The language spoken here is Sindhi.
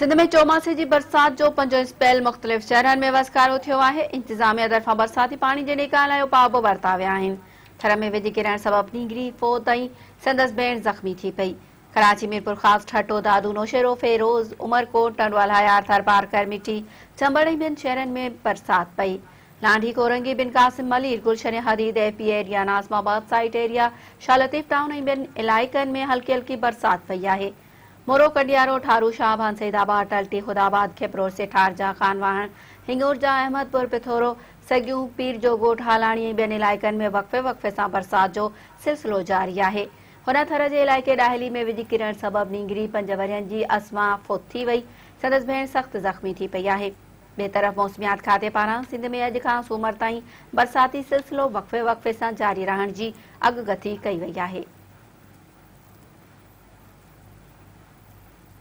سنڌ ۾ چوماسي جي برسات جو پنجون اسپيل مختلف شهرن ۾ وسڪارو ٿيو آهي، انتظاميا طرفان برساتي پاڻي جي نيڪال لاء اپاء به ورتا ويا آهن، ٿر ۾ وڄ ڪرڻ سبب نينگري فوت ۽ سندس ڀيڻ زخمي ٿي پئي، ڪراچي، ميرپورخاص، ٺٽو، دادو، نوشهروفيروز، عمرڪوٽ، ٽنڊوالهيار، ٿرپارڪر، مٺي، چمبڙ ۽ ٻين شهرن ۾ برسات پئي. لانڍي، ڪورنگي، بن Qasim, Malir, Gulshan Hadeed, F B area, Nazimabad, site area, Shah Latif town ۽ ٻين علائقن ۾ هلڪي هلڪي برسات پئي آهي. مورو، ڪنڊيارو، ٺارو، شاهه ڀان، سيد آباد، ٽلٽي، خدا آباد، کپرو، سيٺارجا، خانواهڻ، هڱورجا، احمد پور، پٿورو، سڳيون، پير جو ڳوٺ، هالاڻي ۽ ٻين علائقن ۾ وقفي وقفي سان برسات جو سلسلو جاري آهي. هن ٿر جي علائقي ڏاهلي ۾ وڄ ڪرڻ سبب نينگري پنج ورهين جي اسما فوت ٿي وئي، سندس ڀيڻ سخت زخمي ٿي پئي آهي. ٻئي طرف موسميات کاتي پاران سنڌ ۾ اڄ کان سومر تائين برساتي سلسلو وقفي وقفي سان جاري رهڻ جي اڳڪٿي ڪئي وئي آهي.